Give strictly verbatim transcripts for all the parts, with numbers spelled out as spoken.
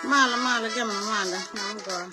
Malɛ, malɛ, gɛmɛ malɛ, nam gɔaa.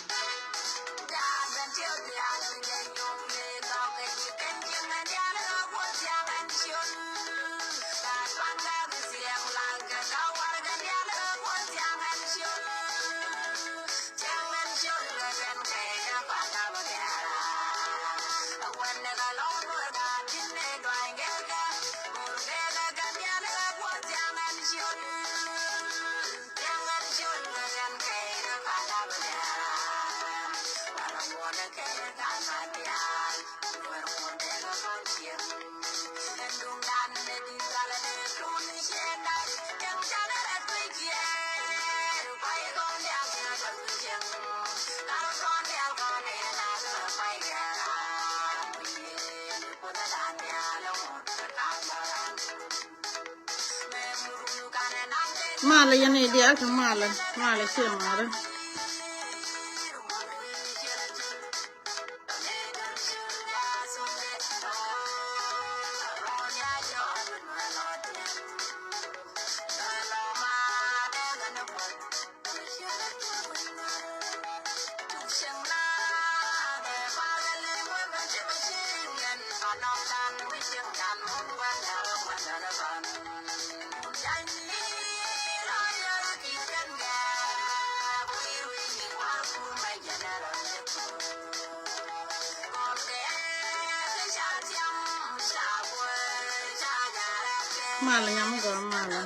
Malɛ yɛn i̱ diaal ti malɛ, malɛ ciɛ marä. Malɛ nyam gɔaa malɛ.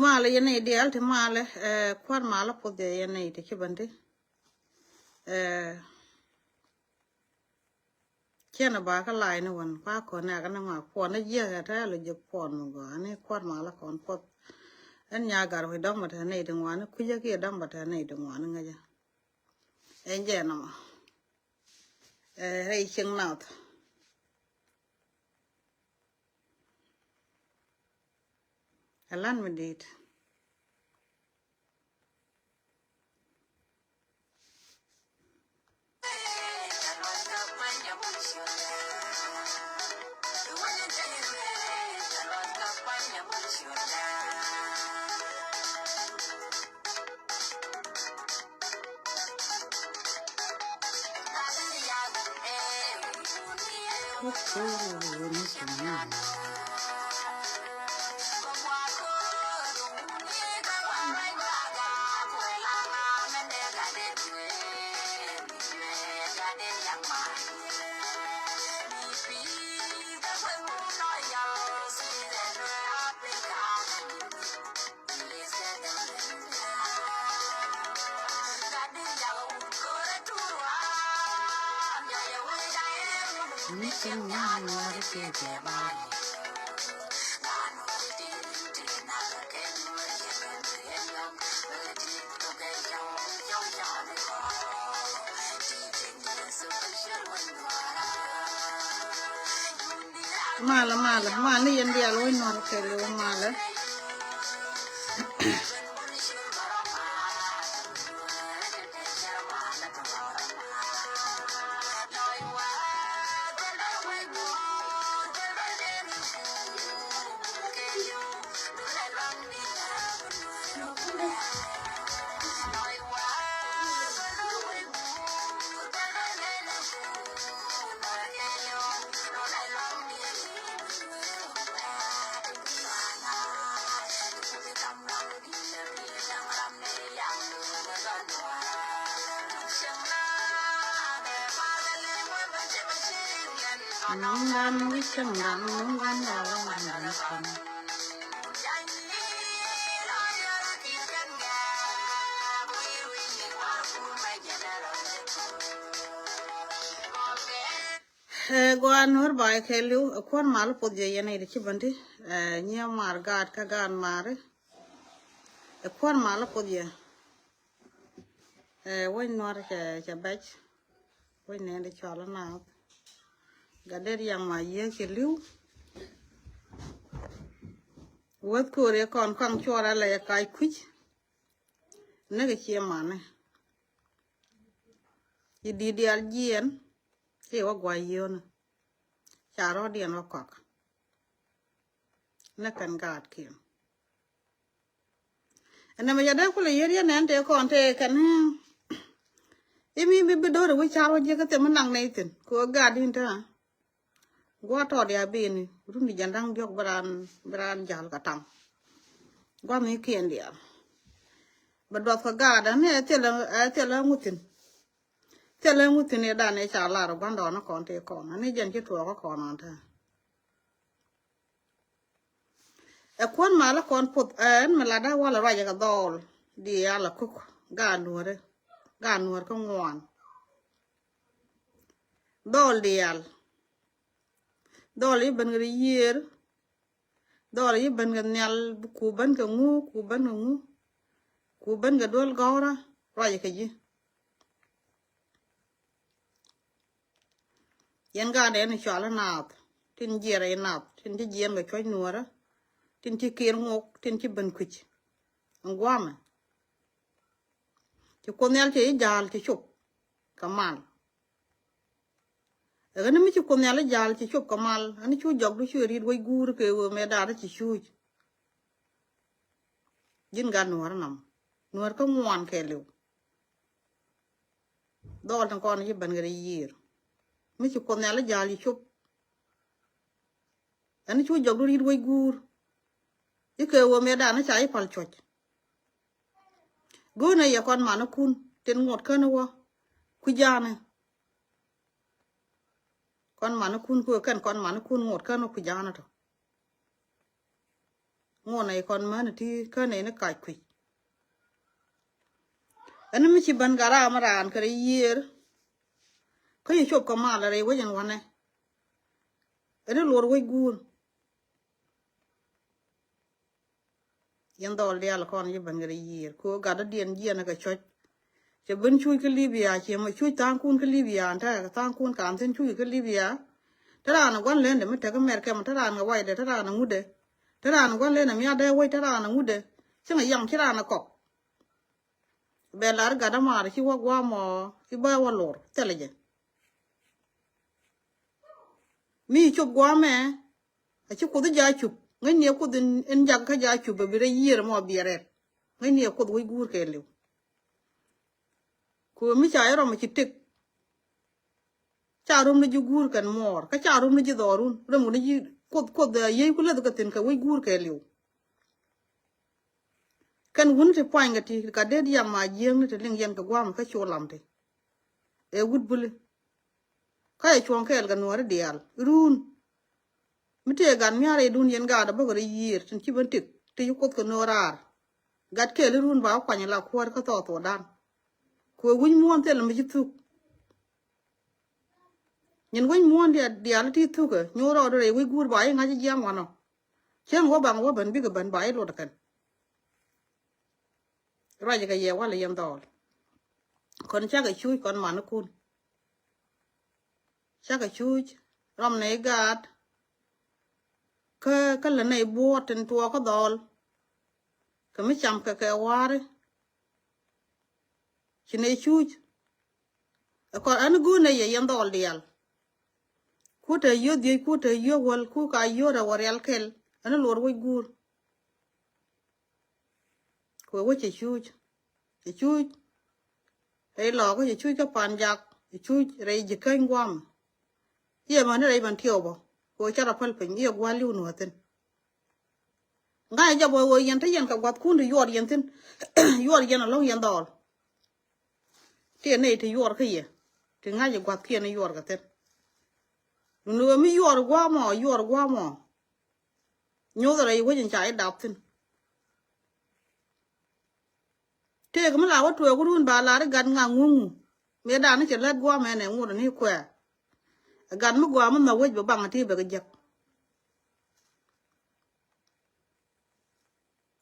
Malɛ yɛn nɛy diaal ti malɛ, eh, kua̱r malä puɔth yɛn nɛy ti ci bän ti. Eh, ciɛn a ba kä lay ni wän kua kɔn nɛ̈k ni ŋɔak puɔn ni jiäk ɛ tɛ̈ lɔ jiäk puɔn mi gɔaa ni kua̱r malä kɔn puɔth. Ɛn nya gar wi̱i̱ dɔ̱ŋ bä tɛ̈ nɛy ti ŋuan ni kui̱cä kiɛ dɔ̱ŋ bä tɛ̈ nɛy ti ŋuan ni ŋäcä. Ɛn jɛ nɔmɔ. Eh, rɛy cieŋ nath. Alan mi dit. Malä, malä, malä ni yɛn diaal wec Nuɔr kɛɛliw malä. Ɛ, guan nuɔr ba kɛ liw, ɛ, kuɔn mal puɔth jɛ yɛn ɛ di ci bɛn ti, ɛ, nyiɛ mar gaat kä gaat mari. Ɛ, kuɔn mal puɔth jɛ. Ɛ, wec nuɔr cɛ, cɛ bɛc. Wec nɛn di cɔl naath. Gat det yaŋ ma yiëë cɛ liw. Wäth ko̱r yɛ kɔn kɔaŋ cuɔr alɛ yɛ kac kui̱c. Näk ɛ ciɛ manɛ. Ci di̱t diaal jiɛn. Ci wä guay yio̱nä. Ca rɔ̱diɛn wä kɔak. Ni kɛn gaatkiɛn. Ɛn nɛmɛ ca dee kulɛ yier yɛn nɛn tëë kɔn tëë kɛn. Imi mi bi do̱ri wi̱c car wä jiäkä thim mi naŋ nɛy thi̱n kɛ ɣöö gaat in te. Gua̱a̱r tɔɔt ya bini run di jɛn da̱ŋ diɔ̱k bi raan, bi raan ja̱l kɛ taŋ. Gua̱a̱r mi kiɛn diaal. Bɛ duɔth kɛ gaat ɛn ni ɛ thilɛ, ɛ thilɛ ŋuthin. Thilɛ ŋuthin i̱ dan i̱ ca lar gua̱ndɔɔŋni kɔn tëë kɔn ɛn ni jɛn ci tuɔɔkä kɔn ɔn te. Ɛ kuɔn malä kɔn puɔth ɛn mi latdä walɛ ruacɛ kɛ dhɔɔl diaal ɛ kuk gaat nuɔ̱ɔ̱rä, gaat nuɔ̱ɔ̱r kä ŋuan. Dhɔɔl diaal. Dhɔɔl i̱ ben kɛ ri yiëër. Dhɔɔl i̱ ben kɛ nhial ku ben kɛ ŋu, ku ben kɛ ŋu. Ku ben kɛ duel gɔ̱rä ruacɛ kɛ ji̱. Yɛn gaat ɛn i̱ cɔal i̱ naath tin jiɛɛr i̱ naath tin ci jiɛɛn kɛ cuɔ̱c nuɔ̱ɔ̱rä tin ci kiɛɛr ŋok tin ci ben kui̱c. Ɛn gua̱a̱mɛ ci kuoth nhial cɛ i̱ ja̱a̱l ci cop kɛ mal. Ɛ ɣän mi ci kuoth nhial i̱ ja̱a̱l ci cop kɛ mal ɛn cu jɔkdu cu ri̱t wec guur kɛ ɣöö mëë da̱a̱n ci cuuc. Ji̱n gat nuɔ̱ɔ̱r inɔm nuɔ̱ɔ̱r kä ŋuan kɛɛliw. Dhɔɔl tin kɔn ci ben kɛ ri yiëër mi ci kuoth nhial i̱ ja̱a̱l ci cop. Ɛn cu jɔkdu ri̱t wec guur i̱ kɛ ɣöö mëë da̱a̱n ca i̱ pal cuɔ̱c. Go̱o̱nɛ yɛ kɔn manikun tin ŋuɔt känä wä kui̱ ja̱a̱nä. Kɔn manikun ku kɛn kɔn manikun ŋuɔt känä kui̱ ja̱a̱nä tɔ. Ŋuɔt nɛ yɛ kɔn män ti känɛ ni kac kui̱. Ɛn mi ci ben gat ram raan kɛ rɛy yiëër. Kä yɛ cop kɛ mal rɛy wec ɛn wanɛ. Ɛn luɔr wec guur. Yɛn dhɔl diaal kɔn ci ben kɛ rɛy yiëër ku gat dɔ̱diɛn jiɛn kɛ cɔc. Cɛ ben cuc kä Libya ciɛ mɔ cuc tha̱a̱ŋkun kä Libya ɛn tɛkɛ tha̱a̱ŋkun ka̱n thi̱n cuc kä Libya. Te raan ɛ gua̱n lendɛ mi tek America mɔ te raan ɛ waydɛ te raan ɛ ŋutdɛ. Te raan ɛ gua̱n lendɛ mi adɛ wec te raan ɛ ŋutdɛ. Cieŋ ɛ yaŋ ci raan ɛ kɔk. Bɛ lar gat amaar ci wä gua̱a̱mɔ ci bä wä lor thilɛ jɛ. Mi cop gua̱a̱mɛ a ci kuoth ja̱ cup ŋäcni a kuoth in jak kä ja̱ cup a bi rɛy yiër mɔ a biɛ rɛt. Ŋäcni a kuoth wec guur kɛɛliw. Ku mi ca irɔm a ci tëk. Ca rom ni ji̱ guur kɛn muɔɔr kä ca rom ni ji̱ dhɔrun rom ni ji̱ kuoth kuoth a yiey ku läth kɛ thi̱n kɛ wec guur kɛɛliw. Kɛn wun ti puany kɛ ti ka det yam a jiäkni ti liŋ yɛn kɛ guam kä cu lam ti. Ɛ wut buli. Kä yɛ cuɔ̱ŋ kɛɛl kɛ nuɔ̱ɔ̱ri diaal run. Mi tëë gat mia̱r rɛydun yɛn gaat a bäkɛ rɛy yiër tin ci ben tik ti ci kuoth kɛ no̱o̱ raar. Gat kɛɛl irun ba wä kuany la kuäär kä thɔɔth wä dan. Kuɛ wi̱c muɔ̱ɔ̱n thil mi ci thuk. Nyin wec muɔ̱ɔ̱n diaal ti thukä nyuur rɔɔdu rɛy wec guur ba i̱ ŋa̱c jiaŋ wanɔ. Cäŋ wä baŋ wä ben bikɛ ben ba i̱ luɔt kɛn. Ruacɛ kɛ yɛ walɛ yɛn dhɔɔl. Kɔn cakɛ cuuc kɔn manikun. Cakɛ cuuc rɔm nɛ i̱ gaat. Kä kä lɛ nɛ i̱ buɔɔt tin tuɔɔkä dhɔɔl. Kɛ mi cam kɛ kɛ wa̱a̱ri. Ci nɛ cuuc. Ɛ kɔn ɛn go̱o̱r nɛ yɛ yɛn dhɔɔl diaal. Ku te yio̱ dhiec ku te yio̱ wäl ku ka yio̱ rɛ wä rial kɛl. Ɛn luɔr wec guur. Ku wec cɛ cuuc. Cɛ cuuc. Rɛy lɔɔkä cɛ cuuc kä pan jak. Cɛ cuuc rɛy ji̱ käny guam. Iɛ mani rɛy man tiɛw bä. Ku cɛ rɔ päl piny iɛ gua̱l li̱w nuɔ̱thin. Ŋa̱cä jɔp ɣöö yɛn te yɛn kɛ gua̱thkun ti yuɔr yɛn thi̱n. Yuɔr yɛn alɔ̱ŋ yɛn dhɔɔl. Ti ɛ nɛy ti yuɔr kä yɛ ti ŋa̱cä gua̱thkiɛn i̱ yuɔr kɛ thi̱n. Duni ɣöö mi yuɔr gua̱a̱mɔ, yuɔr gua̱a̱mɔ. Nyoth rɛy wec in ca i̱ dap thi̱n. Tëëk mi la wä tueek wä run ba lar i̱ gat ŋa ŋuŋu. Mëë dan i̱ cɛ lät gua̱a̱mɛ nɛ ŋut ni kuɛɛr. Gat mi gɔaa mi nhɔk wec bɛ baŋ ti bɛ kɛ jek.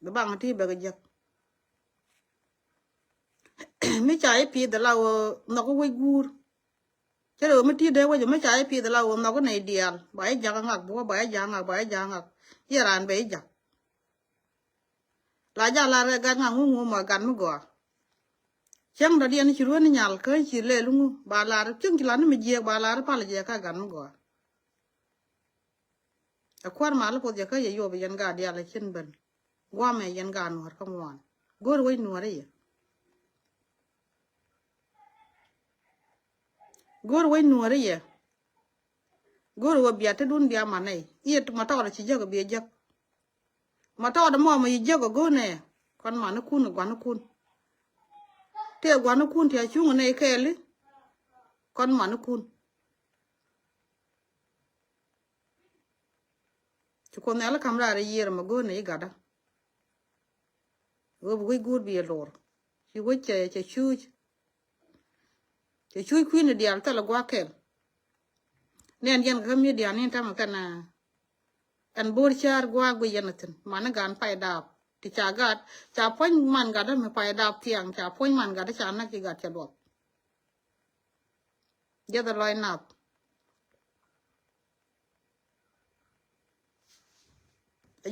Bɛ baŋ ti bɛ kɛ jek. Mi ca i̱ pi̱i̱th la wä nhɔk wec guur. Cä rɛ wä mi ti dee wec mi ca i̱ pi̱i̱th la wä nhɔk nɛy diaal ba i̱ jak ŋak buɔ ba i̱ jak ŋak ba i̱ jak ŋak. Yɛ raan bɛ i̱ jak. La jal lar ɛ gat ŋa ŋuŋu ma gat mi gɔaa. Cäŋ dɔ̱diɛn ci rueni nyal kä ci lɛl ŋu ba lar cäŋ ci lar ni mi jiɛk ba lar pal jiɛk kä gat mi gɔaa. Ɛ kuäär mal i̱ puɔth jɛ kä yɛ yuɔp yɛn gat diaal ɛ cin ben. Guamɛ yɛn gat nuɔ̱ɔ̱r kä ŋuan. Go̱o̱r wec nuɔ̱ɔ̱r i̱ yɛ. Go̱o̱r wec nuɔ̱ɔ̱r i̱ yɛ. Go̱o̱r wä bia te dun bia man nɛy i̱ ma tɔɔt ci jäk bia jäk. Ma tɔɔt mɔ ma yi jiäk ɔ go̱o̱nɛ. Kɔn manikun gua̱nikun. Tëë gua̱nikun ti a cuŋ nɛy kɛɛli. Kɔn manikun. Ci Kuoth Nhial i̱ ka̱m raar i̱ yiëër ɛmɛ go̱o̱nɛ i̱ gatdä. Ɣöö bi wec guur bi ɛ lor. Ci wec cɛ cɛ cuuc. Cɛ cuuc kui̱ni diaal thilɛ gua̱a̱k kɛl. Nɛn yɛn kä midia ni tämɛ kɛn ɛn bo̱o̱r cäär gua̱a̱k guic yɛn a thi̱n mani gan pay daap ti ca gat ca puɔ̱ny man gatdä mi pay daap thiaŋ ca puɔ̱ny man gatdä ca näk ci gat cɛ luɔth. Jiɛth a lɔc nath.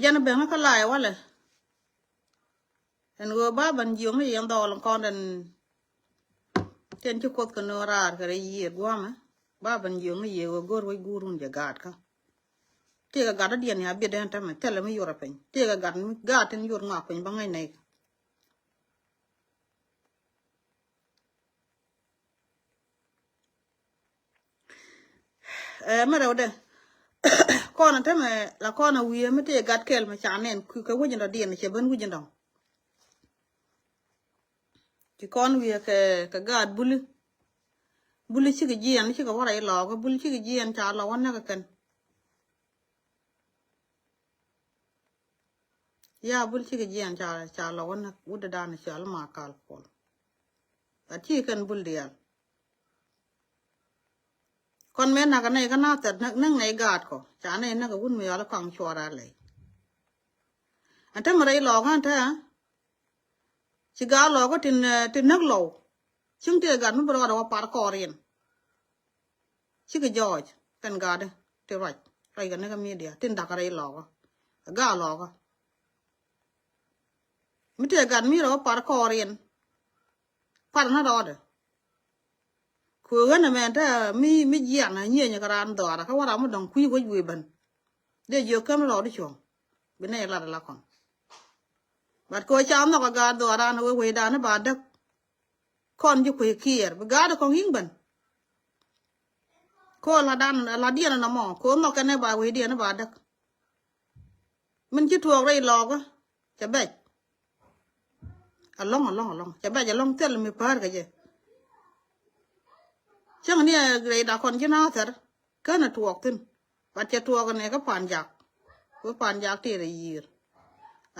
Jɛn ben kä lay walɛ. Ɛn ɣöö ba ben jiöŋ ni yɛn dhɔɔl kɔn den. Tiɛn ci Kuoth kɛ nööŋ raar kɛ rɛy yiëë gua̱a̱mɛ. Ba ben jiöŋ ni yɛ ɣöö go̱r wec guurun jɛ gaatkä. Tëëkɛ gat dɔ̱diɛn ya biɛt den tämɛ thilɛ mi yur ɛ piny tëëkɛ gat mi gaat tin yur ŋɔak piny bä ŋäc nɛy. Ɛ mi rɛwdɛ. Kɔn a tämɛ la kɔn a wi̱i̱ mi tëë gat kɛl mi ca nɛn kɛ wec in dɔ̱diɛn cɛ ben wi̱c in dɔ̱ŋ. Ci kɔn wi̱i̱ kɛ kɛ gaat buli. Buli cikɛ jiɛn cikɛ wä rɛy lɔɔkä buli cikɛ jiɛn ca lɔ wä näk kɛn. Ya bul cikɛ jiɛn ca ca lɔ wä näk wut dee dan cɔal ma kal kuɔl. Gat ci kɛn bul diaal. Kɔn mëë nak a nɛy kä na thɛt näk näk nɛy gaat kɔ ca nɛy näk a wut mi yɔal kɔaŋ cuɔr a lɛy. Ɛn te mi rɛy lɔɔk ɛn te ci gaat lɔɔk kä tin tin näk lɔw. Cieŋ tëë gat mi bi rɔɔdɛ wä par kɔɔr in. Cikɛ jɔɔc kɛn gatdä ti ruac ruac kɛ ni kä midia tin da̱k rɛy lɔɔkä. Gaa lɔɔkä mi tëë gat mi rɔ par kɔɔr in. Par ni rɔɔdɛ. Kɛ ɣän ɛmɛn te mi mi jian a nyieny kɛ raan dhɔaarä kä wä ram mi dɔ̱ŋ kui̱ wec wëë ben. Dee jiök käm rɔɔd cuɔ̱ŋ bi nɛy lat ala kɔn. But kɛ ɣöö ca nhɔk a gaat dhɔaaran a wee wecdan i̱ ba däk. Kɔn ji̱ kuec kiɛɛr bi gaat kɔŋ yi̱ŋ ben. Kɛ ɣöö la̱tdan la̱tdiɛn ɛn ɛmɔ kɛ ɣöö nhɔk kɛn ɛ ba wecdiɛn i̱ ba däk. Min ci tuɔɔk rɛy lɔɔkä cɛ bɛc. Alɔŋ alɔŋ alɔŋ cɛ bɛc alɔŋ thil mi päär kɛ jɛ. Cäŋ ni ɛ rɛy dakɔn ji̱ naathɛr. Känɛ tuɔɔk thi̱n. But cɛ tuɔɔk ni kä pan jak. Wee pan jak tëë rɛy yiër.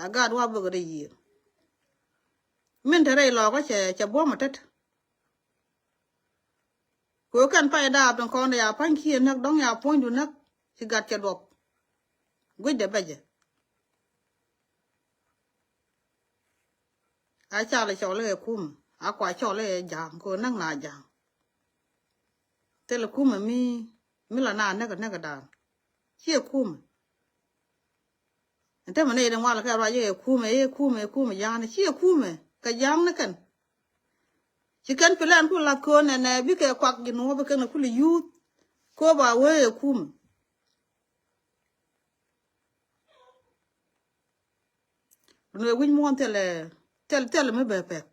A gaat wa bäk rɛy yiër. Min te rɛy lɔɔkä cɛ cɛ buɔ̱m a tet. Kɛ wee kɛn pay daap tin kɔn ya pa̱ny kiɛ näk dɔ̱ŋ ya puɔ̱nydu näk. Ci gat cɛ duɔp. Guicdɛ bɛcɛ. A cal cɔl iɛ kumɛ a kua cɔl iɛ ja̱a̱ŋ kɛ näk na ja̱a̱ŋ. Thilɛ kumɛ mi mi la na näk näk dan. Ciɛ kumɛ. Ɛn te mi nɛy din wal kɛ ruac iɛ kumɛ iɛ kumɛ iɛ kumɛ ja̱a̱ŋ ciɛ kumɛ kɛ ja̱a̱ŋ ni kɛn. Ci kɛn pilɛn ku lath köön nɛnɛ bikɛ kuak ji̱ nuɔ̱ɔ̱p kɛn kul yuuth. Kööp a wee iɛ kumɛ. Dun wee wi̱c muɔ̱ɔ̱n thilɛ thil thilɛ mi bɛ pɛk.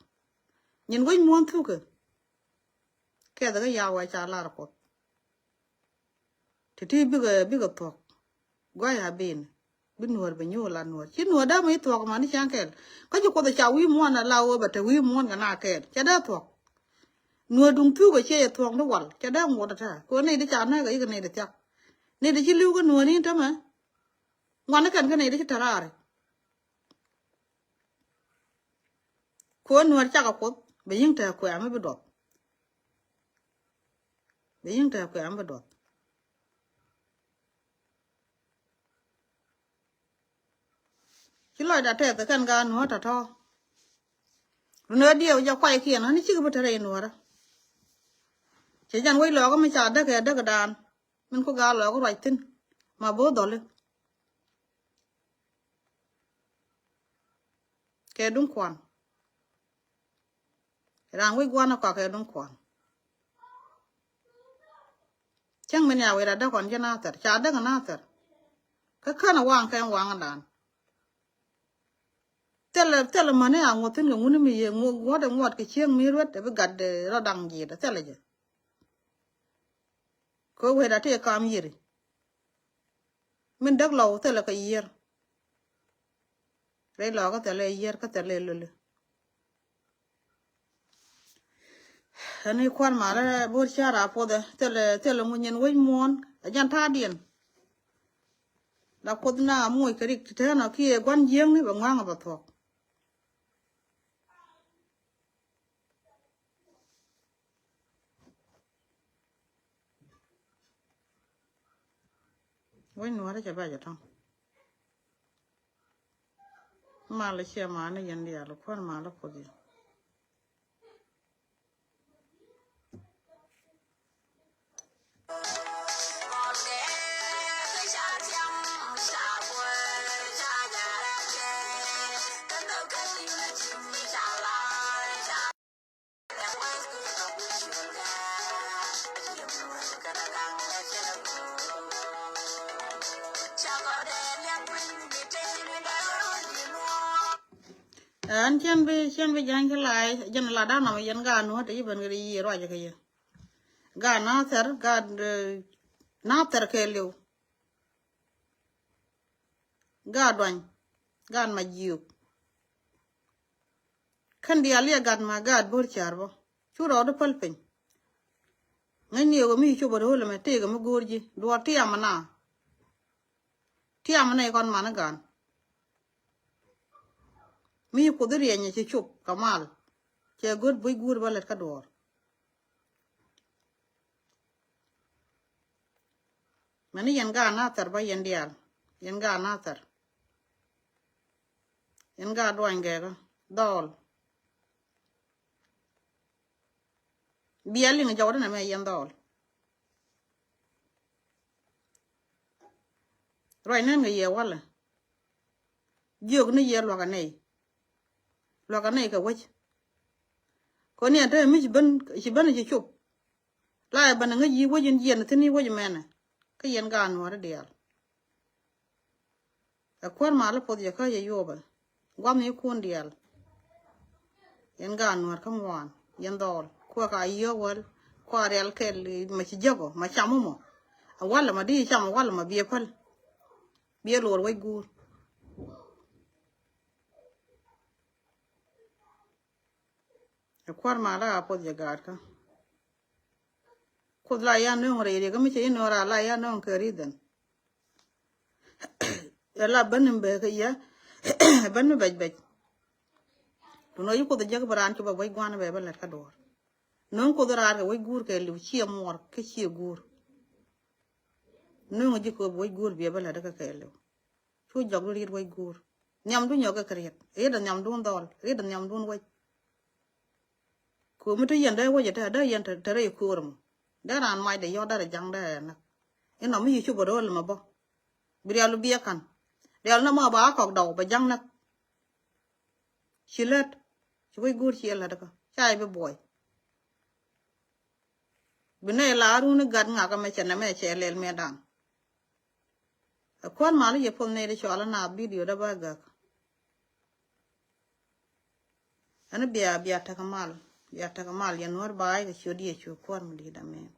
Nyin wi̱c muɔ̱ɔ̱n thukɛ. Kɛth kä yaw wɛ ca lar kuɔth. Ti ti bikɛ bikɛ thuɔ̱k. Guay a bin bi nuɔ̱ɔ̱r bi nyuur la nuɔ̱ɔ̱r ci nuɔ̱ɔ̱r dee mi thuɔ̱k mani cäŋ kɛl. Kä ci kuɔth ca wi̱i̱ muɔ̱ɔ̱n a la wee bɛ te wi̱i̱ muɔ̱ɔ̱n kɛ na kɛɛl cɛ dee thuɔ̱k. Nuɔ̱ɔ̱r duŋ thukɛ ciɛ yɛ thuɔ̱k ni wal cɛ dee ŋuɔ̱t ɛ tɛ̈ kɛ wee nɛy di ca nɛɛkɛ yikɛ nɛy di thiak. Ni di ci li̱w kä nuɔ̱ɔ̱ri tämɛ. Ŋuan ni kɛn kä ni di ci tɛ̈r raari. Kuɛ nuɔ̱ɔ̱r cakɛ Kuoth bɛ yi̱ŋ tɛ̈ kuɛ mi bi duɔth. Bɛ yi̱ŋ tɛ̈ kuɛ mi bi duɔth. Ci lɔcda tɛth kɛn gaat nuɔ̱ɔ̱r tɔ̱tɔ̱. Runɛ diɛw jɛ kuaykiɛn ɣän cikɛ bi te rɛy nuɔ̱ɔ̱rä. Cɛ jɛn wec lɔɔkä mi ca däk ɛ däk daan. Min ku gaat lɔɔkä ruac thi̱n ma bo̱o̱ dhɔli. Kɛ duŋ kuan. Raan wec gua̱n a kɔakɛ duŋ kuan. Cäŋ min ya wec a däk kɔn ji̱ Nathɛr ca däk Nathɛr. Kä känɛ waŋ kɛn waŋdan. Thilɛ thilɛ mäni a ŋuɔ̱t thi̱n kɛ ŋuni mi yee ŋuɔ̱t ɛ ŋuɔ̱t kɛ cieŋ mi ruet ɛ bi gat rɔ daŋ ji̱i̱t ɛ thilɛ jɛ. Kɛ wec a tëë kam yiëri. Min däk lɔw thilɛ kɛ yiër. Rɛy lɔkä thilɛ yiër kä thilɛ loli. Ɛn i̱ kuan malä bo̱r ca̱r a puɔthɛ thilɛ thilɛ ŋu nyin wec muɔ̱ɔ̱n a jɛn ta̱a̱diɛn. La Kuoth na moc kɛ rik ti tɛn ɔ kiɛ gua̱n jiäkni bɛ ŋua̱ŋ a bɛ thuɔ̱k. Wec nuɔ̱ɔ̱rä cɛ bɛc a tɔ̱ŋ. Malä ciɛ mani yɛn diaal kuän malä Kuoth yɛn. Ɛn cɛn bi cɛn bi ja̱ny kä lay jɛn la dan nɔmɔ yɛn gaat nuɔ̱t i̱ ben kɛ ri yi ruacɛ kɛ yɛ. Gaat Nathɛr, gaat, eh, Nathɛr kɛɛliw. Gaat Duany, gaat Majiök. Kän diaal yɛ gat ma gaat bo̱r ca̱r bä. Cu rɔɔdu päl piny. Ŋäcni ɛ ɣöö mi ci cop ɛ ro̱o̱l ɛmɛ tëëkɛ mi go̱o̱r ji̱ duɔɔr tiam ɛna. Tiam ɛna ikɔn man i̱ gaan. Mi ci Kuoth i̱ riɛnyɛ ci cop kɛ mal. Cɛ go̱o̱r buc guur bä lät kä duɔɔr. Mɛni yɛn gaat Nathɛr bä yɛn diaal. Yɛn gaat Nathɛr. Yɛn gaat Duany Gɛɛkä dhɔɔl. Bia liŋ jɔwdä nɛ mɛ yɛn dhɔɔl. Ruac nɛn kɛ yɛ walɛ. Jiök ni yɛ luakä nɛy. Luakä nɛy kɛ wec. Kɔni ɛn te mi ci ben ci ben ci cop. La ɛ ben ŋäc yi wec in jiɛn thi̱n yi wec mɛnɛ. Kä yɛn gaat nuɔ̱ɔ̱ri diaal. Ɛ kuäär malä puɔth yɛ kä yɛ yuɔpɛ. Gua̱th ni kun diaal. Yɛn gaat nuɔ̱ɔ̱r kä ŋuan yɛn dhɔɔl kuɛ ka yiö wäl. Kua rial kɛl ma ci jäk ɔ ma cam mɔ. Ɛ walɛ ma di cam ɛ walɛ ma biɛ päl. Biɛ luɔr wec guur. Ɛ kuäär malä a puɔth yɛ gaatkä. Kuoth la ya nööŋ rɛy riɛk mi cɛ inööŋ raa la ya nööŋ kɛ ri dhɛn. Ɛ la ben ni bɛ kɛ yɛ ben ni bɛc bɛc. Tun ɔ yi Kuoth jek bi raan cop a buɔc gua̱n bɛ bä lät kä duɔɔr. Nööŋ Kuoth raar kɛ wec guur kɛ liw ciɛ muɔɔr kä ciɛ guur. Nööŋ ji̱ kööp wec guur biɛ bä lät kä kɛ liw. Cu jɔk di riet wec guur. Nhiamdu nyɔk kɛ kɛ riet riet a nhiamdun dhɔl riet a nhiamdun wec. Köömi ti yɛn dee wec a te a dee yɛn te rɛy köör mɔ. Dee raan mac dee yɔt dee rɛ jaŋ dee rɛ näk. Inɔ mi yi cop a ro̱o̱l mɛ bä. Bi rial biɛ kan rial na ma ba a kɔk dɔw bɛ jaŋ näk. Ci lät ci wec guur ci lät kä ca bi buɔy. Bi nɛ la run gat ŋak mɛ cɛ nɛ mɛ cɛ lɛl mɛ dan. Ɛ kuäär mal yɛ puɔth nɛy di cɔal na bidio dee ba gäk. Ɛn bia bia tekɛ mal bia tekɛ mal yɛ nuɔ̱ɔ̱r baay kɛ ciöt yɛ cu kuäär mi di̱i̱t amɛn.